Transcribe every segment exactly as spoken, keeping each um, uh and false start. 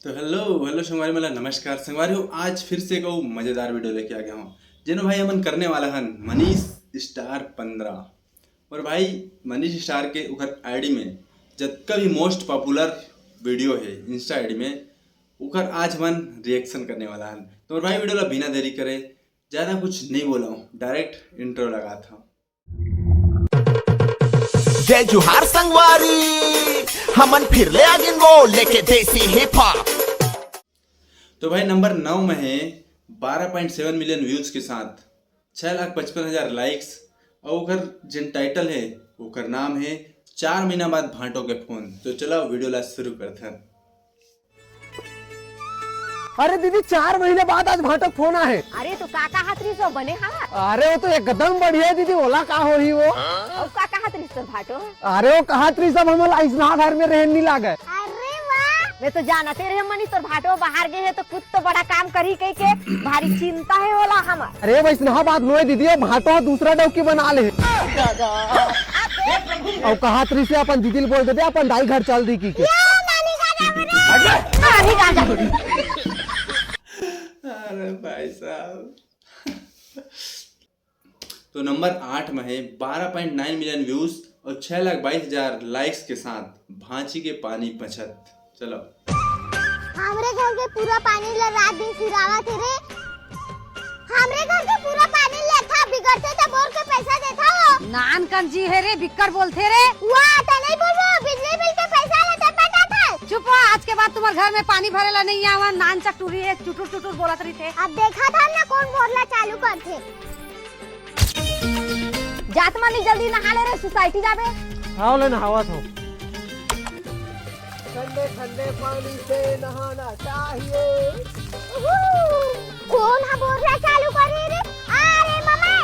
तो hello hello संगवारी मन ला नमस्कार। संगवारी हो, आज फिर से एक अउ मजेदार वीडियो लेके आ गया हूँ, जेनो भाई हमन करने वाला हन मनीष स्टार पंद्रह। और भाई, मनीष स्टार के उखर आईडी में जतका भी मोस्ट पॉपुलर वीडियो है इंस्टा आईडी में, उखर आज हमन रिएक्शन करने वाला हन। तो भाई, वीडियो ला बिना देरी करे ज्यादा कुछ नहीं बोला हूँ, डायरेक्ट इंट्रो लगात हूँ। जय जोहार संगवारी, हमन फिर ले आगिन वो लेके देसी हिप हॉप। तो भाई, नंबर नौ में है बारह पॉइंट सेवन मिलियन व्यूज के साथ छः लाख पचपन हजार लाइक्स, और ओकर जिन टाइटल है, ओकर नाम है चार महीना बाद भांटो के फोन। तो चलो, वीडियो ला शुरू करथन। अरे दीदी, चार महीने बाद आज भांटो फोन आहे। अरे तो का कहत रही सो बने हवा? अरे वो तो एकदम बढ़िया है दीदी, ओला का होही वो? अउ का कहत रही सो भांटो? अरे वो कहत रही सब हमला इसना घर में रहन नहीं लागे। अरे वाह, मैं तो जानते रहे मनी तोर भांटो बाहर गए है तो कुछ तो बड़ा काम करी कह के भारी चिंता है होला हमर। अरे वैसना बात नोए दीदी, वो भांटो दूसरा डौकी बना ले। और कहत रही से अपन दीदी ल बोल दे दे, अपन दाई घर चल दी की के। नानी का जा अरे भाई साहब। तो नंबर आठ में है बारह पॉइंट नाइन मिलियन व्यूज और छः लाख बाईस हजार लाइक्स के साथ भांची के पानी पछत। चलो। हमरे घर के पूरा पानी ल रात दिन सिरावत हे रे। हमरे घर के पूरा पानी लेथा, बिगड़थे त बोर के पैसा देथा वो। नान कंजी है रे, बिक्कर बोलथे रे। वाह, त नहीं बोलबो, बिजली बिल के पैसा लेथे पटाथल। चुप हो, आज के बाद तुम्हारे घर में पानी भरेला नहीं आवा। नान चटुरी है, चुटुर चुटुर बोलत रही थे। अब देखा था ना कौन बोरला चालू करथे। जात मानी जल्दी नहा ले रे, सोसाइटी जाबे। हाँ ले नहावत हूँ। ठंडे ठंडे पानी से नहाना चाहिए। कौन हा बोरला चालू करे रे? अरे मम्मी।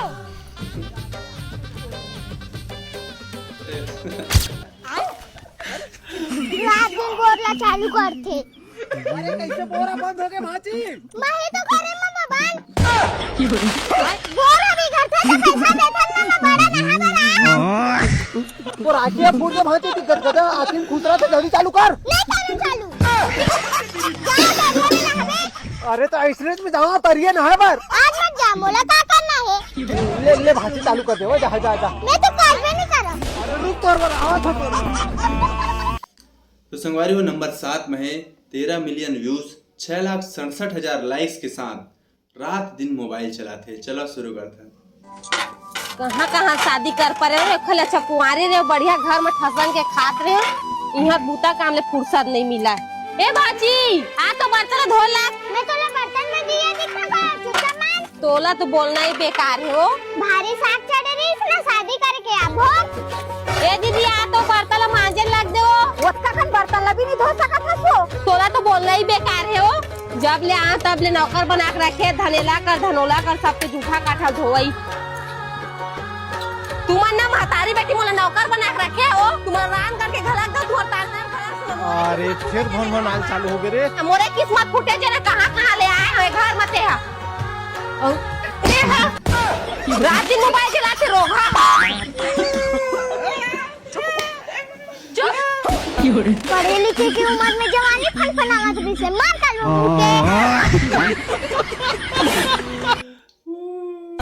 रात दिन बोरला चालू करथे। अरे कैसे बोरा बंद हो गए भांची? मैं ही तो करे मम्मा बंद। बोरा भी घर से तो पैसा देथन ना, मैं बड़ा नहा बड़ा। तो राखी अब फूट के भांची की गदगदा आखिर खुसरा से जल्दी चालू कर। नहीं करूँ चालू। जा, जा, जा, नहाबे। अरे तो ऐसने में जाओ तरिए नहाए बर। आज मत जा, मोला का करना है? ले ले भांची चालू कर दे, वो जा जा जा। मैं तो करबे नहीं करब। अरे रुक तोर बर आवत हो तोर बर। तो संगवारी हो, नंबर सात में है तेरह मिलियन व्यूज, छः लाख सड़सठ हजार लाइक्स के साथ रात दिन मोबाइल चलाथे। चलो शुरू करथन। कहाँ कहाँ शादी कर परे रे, खले अच्छा कुंवारे रे, बढ़िया घर में ठसन के खात रे, यहाँ बूता काम ले फुर्सत नहीं मिला। ए भांची, आ तो बर्तन धो ला। मैं तोला बर्तन में दिया दिखा बा, चुपचाप मान। तोला तो बोलना ही बेकार है हो। भारी साग चढ़े रही इसने शादी करके आबो। ए दीदी, आ तो बर्तन ला मांजे लग दे हो। ओतका खन बर्तन ला भी नहीं धो सकत हस हो। तोला तो बोलना ही बेकार है हो। जब ले आ तब ले नौकर बना के रखे, धनेला कर धनोला कर, सबके जूठा काठा धोवई। तुमन ना महतारी बेटी मोला नौकर बना के रखे हो, तुमन रांध करके घलक दो, तुमन तार तार घलक दो। अरे फिर भन भन आल चालू हो गए रे। मोरे किस्मत फूटे जे ना कहाँ कहाँ ले आए हो घर मते हा। और ए हा, रात दिन मोबाइल चलाते रोगा। चुप। पढ़े लिखे की उम्र में जवानी फनफनावत रही से मार कर लो मुंह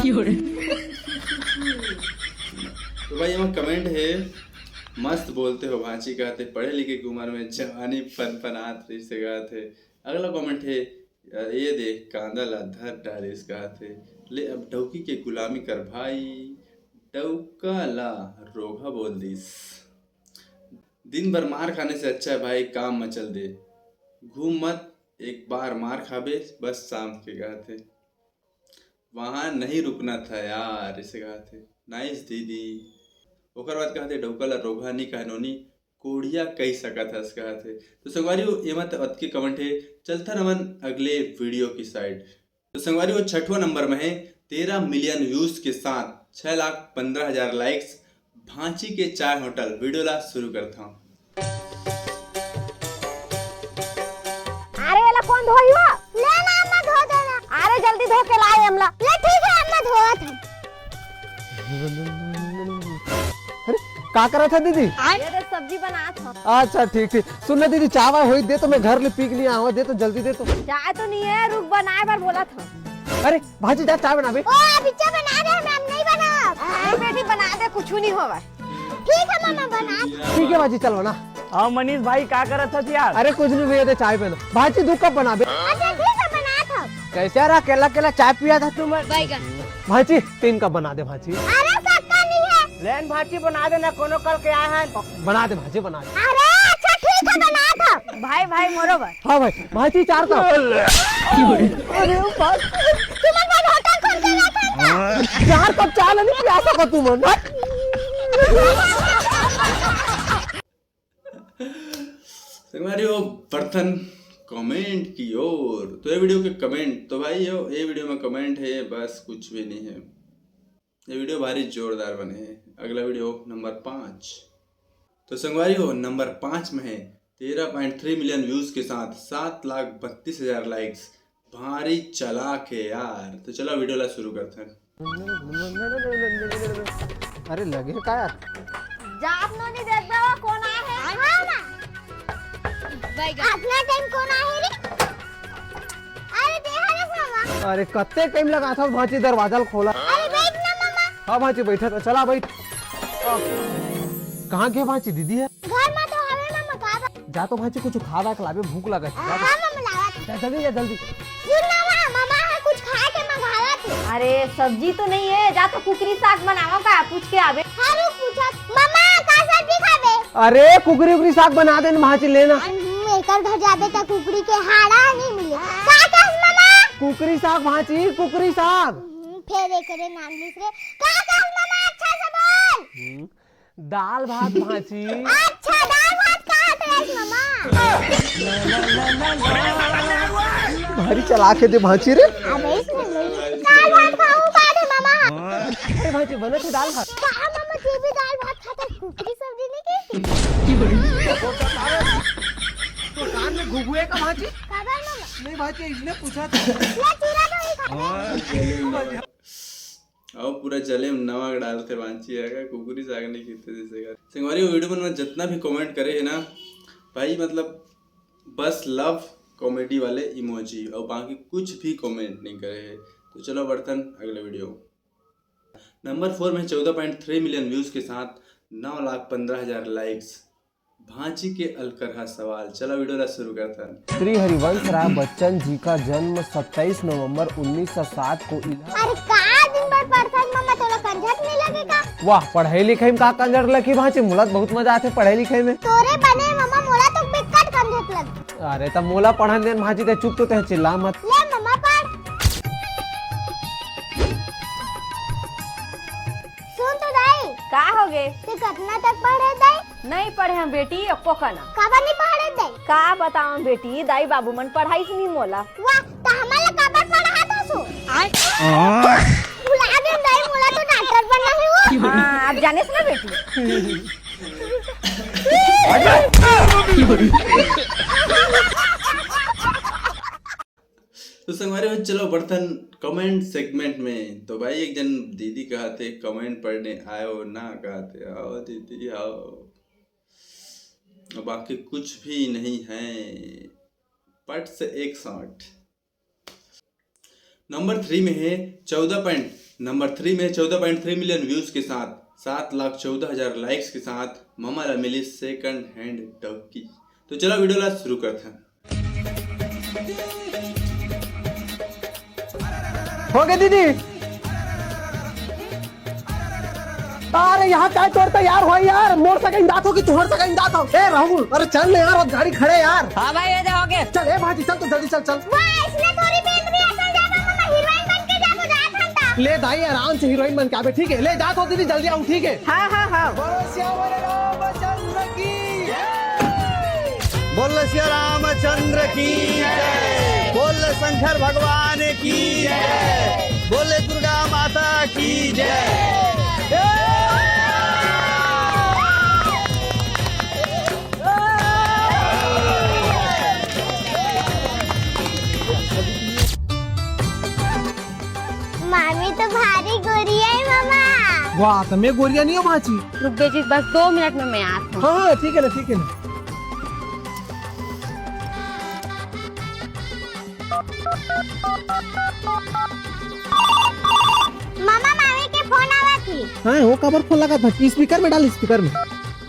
के। तो भाई, एमा कमेंट है, मस्त बोलते हो भांची, कहते पढ़े लिखे की उम्र में जवानी फनफनात रही से कहते। अगला कमेंट है, ये देख कांदा ला धर डारिस कहते, ले अब डौकी के गुलामी कर भाई, डौका ला रोगहा बोल दिस। दिन भर मार खाने से अच्छा है भाई, काम मचल दे, घूम मत, एक बार मार खाबे बस शाम के कहते। वहाँ नहीं रुकना था यार, इसे कहते। नाइस दीदी। ओकर बाद कहते, डौका ला रोगहा नहीं कह नोनी, कोढ़िया कही सकत हस कहते। तो संगवारी हो, एमा त अतके कमेंट है। चलथन हमन अगले वीडियो की साइड। तो संगवारी हो, छठवां नंबर में है तेरह मिलियन व्यूज के साथ छः लाख पन्द्रह हजार लाइक्स, भांची के चाय होटल। वीडियो ला शुरू करता हूँ। अरे एला कौन धोही हो? ले ना अम्मा धो देना। अरे जल्दी धो के लाए हमला। ले ठीक है अम्मा धोवत हूँ। अरे का करत है दीदी? ये देख सब्जी बनात हूँ। अच्छा, ठीक, ठीक। सुन ना दीदी, चाय वाय होई दे तो, मैं घर ले पी के नहीं आवा, दे तो, जल्दी दे तो। चाय तो नहीं है, रुक, बनाए बर बोला था। अरे भांची, जा चाय बनाबे। ओ, अभी चाय बना दे, हम नहीं बनाब। अरे बेटी, बना दे, कुछ नहीं होवा। ठीक है मामा, बना दे। ठीक है भांची, चल बना। हाँ मनीष भाई, का करत हस यार? अरे कुछ नहीं भैया, दे चाय बना। भांची, दू कप बनाबे। अच्छा ठीक है, बना था। कैसे यार, अकेला अकेला चाय पिया था तू? मैं भांची, तीन कप बना दे भांची। अरे सक्का नहीं है। लेन भांची, बना देना, कोनो कल के आए हैं। बना दे भांची, बना दे। अरे अच्छा ठीक है, बना था। भाई भाई, मोरो बर। हाँ भाई, भांची चार कप। अरे बाप। तुमन बर होटल खोल के रखा था। चार कप चाय नहीं पिया सका तुमन। संगवारी हो, बर्तन कमेंट की ओर। तो ये वीडियो के कमेंट, तो भाई हो, ये वीडियो में कमेंट है, बस कुछ भी नहीं है। ये वीडियो भारी जोरदार बने है। अगला वीडियो नंबर पाँच। तो संगवारी हो, नंबर पाँच में है तेरह पॉइंट थ्री मिलियन व्यूज के साथ सात लाख बत्तीस हजार लाइक्स। भारी चालाक है यार। तो चलो वीडियो ला शुरू करते हैं। अरे लगे का यार? जात नो नहीं देख बा, कौन आए है? हाँ ना। अपना टाइम कौन आए है रे? अरे दे हरे मामा। अरे कत्ते टाइम लगा था भांची दरवाजा ल खोला। अरे बैठ ना मामा। हाँ भांची बैठा था, चला बैठ। कहाँ गए भांची दीदी है? घर में तो हवे मामा, का बा-, जा तो भांची कुछ खा दा के लाबे, भूख लगा है। हाँ मामा, लावा। जा जल्दी, जा जल्दी। सुन ना मामा, मामा है कुछ खाए के मंगावा तू। अरे सब्जी तो नहीं है, जा तो कुकरी साग बनावा का, पूछ के आबे। हाँ रुक पूछत। मामा का सब्जी खाबे? अरे कुकरी उकरी साग बना दे ना भांची, लेना। हम्म, एकर घर जाबे त कुकरी के हाड़ा नहीं मिले। का कहस मामा? कुकरी साग भांची, कुकरी साग। हम्म, फेर एकरे नाम लिस रे। का कहस मामा, अच्छा से बोल। हम्म, दाल भात भांची। अच्छा, दाल भात का कहस मामा? भारी चालाक है दे भांची रे। अबे इसमें नहीं। दाल भात खाऊं का दे मामा? अरे भांची, बनत है दाल भात। का मामा, तू भी दाल भात खाता, कुकरी सब्जी नहीं खाती? तो कान में घुघुए का भांची? काबर मामा? नहीं भांची, इसने पूछा था। ले चूरा तो ही खा। हाँ, चलो। अब पूरा जले में नमक डालते भांची है, का कुकरी साग नहीं खाते जैसे का। संगवारी हो, वीडियो मन में जितना भी कमेंट करे है ना भाई, मतलब बस लव कॉमेडी वाले इमोजी और बाकी कुछ भी कमेंट नहीं करे है। तो चलो बढ़तन अगले वीडियो। नंबर फोर में चौदह पॉइंट थ्री मिलियन व्यूज के साथ नौ लाख पन्द्रह हजार लाइक्स। भांची के अलकरहा सवाल। चला वीडियो ला शुरू करथन। श्री हरिवंश राय बच्चन जी का जन्म सत्ताईस नवंबर उन्नीस सौ सात को इलाहाबाद। अरे का दिन भर पढ़थस मामा, तोला कंझट नहीं लगे का? वाह, पढ़ाई लिखाई में का कंझट लगी भांची, मोला तो बहुत मजा आथे पढ़ाई लिखाई में। तोरे बने मामा, मोला तो बिकट कंझट लगे। अरे त मोला पढ़न देन भांची, ते चुप तो, ते चिल्ला मत। ले मामा पढ़। सुन तो दाई। का होगे? ते कतना तक पढ़े दाई? नहीं पढ़े हम बेटी, एको कना। काबर नहीं पढ़े दाई? का बताऊं बेटी, दाई बाबू मन पढ़ाईस नहीं मोला। वाह, त हमन ला काबर पढ़ात हसो? आय। भुला दे दाई, मोला तो डॉक्टर बनना है वो। हाँ, अब जानेस ना बेटी। तो संगवारी हो, चलो बढ़थन कमेंट सेगमेंट में। तो भाई, एक जन दीदी कहते कमेंट पढ़ने आयो ना, कहते आओ दीदी आओ, बाकी कुछ भी नहीं है। पट से एक शॉट। नंबर थ्री में है चौदह पॉइंट, नंबर थ्री में चौदह पॉइंट थ्री मिलियन व्यूज के साथ, सात लाख चौदह हजार लाइक्स के साथ ममा ला मिली सेकंड हैंड डौकी। तो चलो वीडियो ला शुरू करते हैं। हो गए दीदी। अरे यहाँ काय तोड़ता यार, हो यार, मोर सगा इंदात हो कि तुहर सगा इंदात हो? ए राहुल, अरे चल ना यार, अब गाड़ी खड़े यार। हाँ भाई, ये जाओगे। चल ए भांची, चल तो जल्दी चल, चल। वाह, इसने थोड़ी बेंदरी असन जाबो, मामा हीरोइन बन के जाबो, जात हन ता। ले दाई, आराम से हीरोइन बन के आबे, ठीक है? ले जात हो दीदी, जल्दी आऊ, ठीक है? हाँ, हाँ, हाँ। बोलो सियावर रामचंद्र की जय। बोल सिया रामचंद्र की जय। बोल शंकर भगवान की जय। बोले दुर्गा माता की जय। मामी तो भारी गोरिया है मामा। वाह, त मैं गोरिया नहीं हो भांची। रुक बेटी, बस दो मिनट में मैं आत हूँ। हाँ हाँ, ठीक है ना, ठीक है ना। मामा, मामी के फोन आवत हे। हाँ, वो काबर फोन लगात हे? स्पीकर में डाल, स्पीकर में।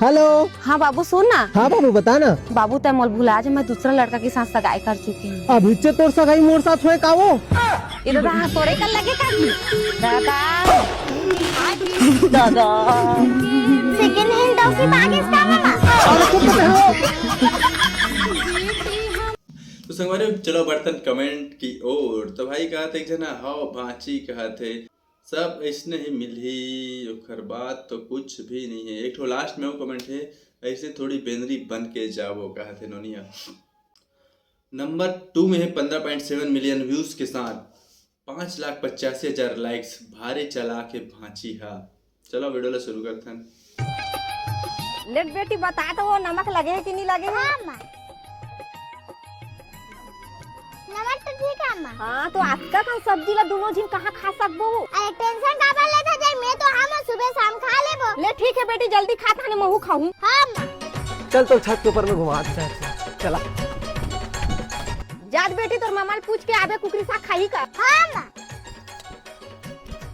हेलो। हाँ बाबू, सुन ना। हाँ बाबू, बता ना। बाबू, तै मोला भुला जा, मैं दूसरा लड़का के साथ सगाई कर चुके हूँ। अभी से तोर सगाई मोर साथ होय का वो? ये दादा, हाँ, तोरे कर लगे का? दादा। दादा। सेकंड हैंड डॉगी भागिस का मामा? तो संगवारी, चलो बढ़थन कमेंट की ओर। तो भाई कहत हे एक जना, "हव भांची," कहत हे, "सब अइसने ही मिलही, ओखर बाद तो कुछ भी नहीं है।" एक ठो लास्ट में वो कमेंट है, "ऐसे थोड़ी बेंदरी बन के जाबो," कहत हे नोनिया। नंबर टू में है पंद्रह पॉइंट सेवन मिलियन व्यूज के साथ पाँच लाख पचासी हजार लाइक्स, भारी चालाक है भांची हा। चलो वीडियो ला शुरू करथन। ले बेटी, बता तो वो नमक लगे है कि नहीं लगे है? हाँ, माँ। नमक तो ठीक है, माँ। हाँ, तो अतका कन सब्जी ला दोनों झिन कहाँ खा सकबो? अरे, टेंशन काबर लेत हस? मैं तो हम सुबह शाम खा लेबो। ले ठीक है बेटी, जल्दी खा, ताने महू खाहूँ। हाँ, माँ। चल, तो छत के ऊपर में घुमा दे, चल, चल, चला। जात बेटी, तोर मामा ले पूछ के आबे, कुकरी साग खाही का? हाँ, माँ।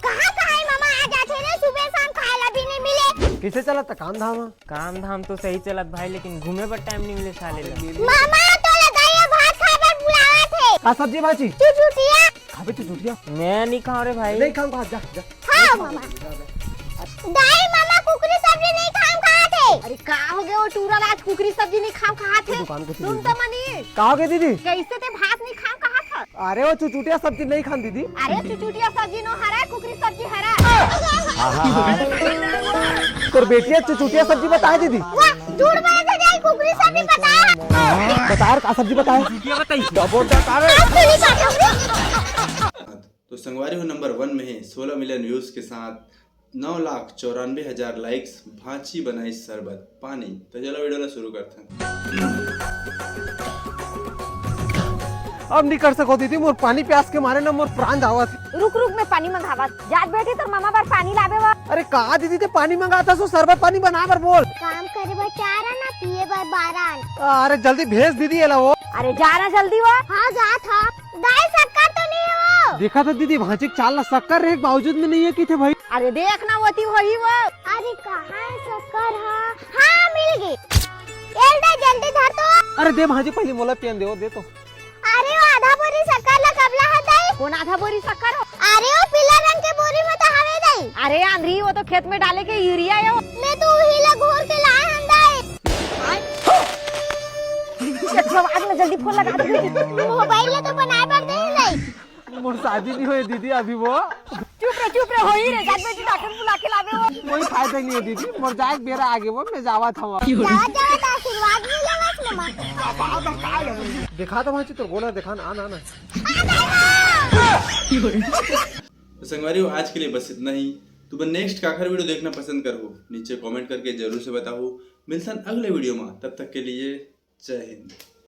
कहाँ, कहाँ है मामा? आ जाथे रे, सुबह शाम खाए ला भी नहीं मिले। कइसे चलत हे काम धाम? काम धाम तो सही चलत भाई, लेकिन घूमे बर टाइम नहीं मिले साले ला। मामा, तोला दाई ह भात खाए बर बुलावत हे। का सब्जी भांची? चुचुटिया। खाबे चुचुटिया? मैं नहीं खाऊं रे भाई। नहीं खाऊंगा, जा, जा। हाँ, मामा। दाई, मामा कुकरी सब्जी नहीं खाऊं कहत हे। अरे का हो गया वो टूरा ला, आज कुकरी सब्जी नहीं खाऊं कहत हे? दुकान को सुन तो मनी। का हो गया दीदी? कइसे तैं भात नहीं खाऊं कहत हस? अरे वो चुचुटिया सब्जी नहीं खान दीदी। अरे चुचुटिया सब्जी नो हरा, कुकरी सब्जी हरा। तोर बेटी ह चुचुटिया सब्जी बताए दीदी। वाह, झूठ बोले तो जाई, कुकरी सब्जी बताए। बताए का सब्जी बताए? चुचुटिया बताई। क्या बोलता है? आप तो नहीं खाते होंगे। तो संगवारी हो नंबर वन में है सोलह मिलियन व्यूज के साथ नौ लाख चौरानवे हजार लाइक्स, भांची बनाई शरबत पानी। तो चलो वीडियो ला शुरू करथन। अब नहीं कर सको दीदी, मोर पानी प्यास के मारे ना मोर प्राण जावत। रुक रुक, मैं पानी मंगावत। जात बेटी, तोर मामा बर पानी लाबे वा। अरे का दीदी, तैं पानी मंगात हस, शरबत पानी बना बर बोल। काम करे बर चार आना, पिए बर बारह आना। अरे जल्दी भेज दीदी एला वो। अरे जा ना जल्दी वा। हाँ, जात हँव। दाई, शक्कर तो नहीं है वो? देखा था दीदी, भांची के चाल ला शक्कर रहे के बावजूद में नहीं है किथे भाई। अरे देख ना, वो ती वही वो। अरे कहाँ है शक्कर? हाँ, हाँ, मिल गई। एल दे, जल्दी धर तो। अरे दे भांची, पहले मोला पियन दे, वो दे तो। अरे वो आधा बोरी शक्कर ला कब ला हस दाई? कौन आधा बोरी शक्कर हो? अरे वो पीला रंग के बोरी में तो हवे दाई। अरे आंधी, वो तो खेत में डाले के यूरिया है वो। मैं तो वही ला घोर के लाए हन दाई। अच्छा, आग ला जल्दी फोन लगा दे। मोबाइल ला तो बनाए बर दे नहीं। मोर शादी नहीं होए दीदी अभी वो। चुप रे, चुप रे, होही रे, जात बेटी डॉक्टर बुला के लाबे वो। कोई फायदा नहीं है दीदी, मोर जाए के बेरा आगे वो, मैं जावत हँव। जावत जावत आशीर्वाद नहीं लेवस ममा। देखा तो भांची तोर गोला, देखा ना, ना, ना। तो संगवारी हो, आज के लिए बस इतना ही। तुमन नेक्स्ट काखर वीडियो देखना पसंद करहू, नीचे कमेंट करके जरूर से बताहू। मिलथन अगले वीडियो में, तब तक के लिए जय हिंद।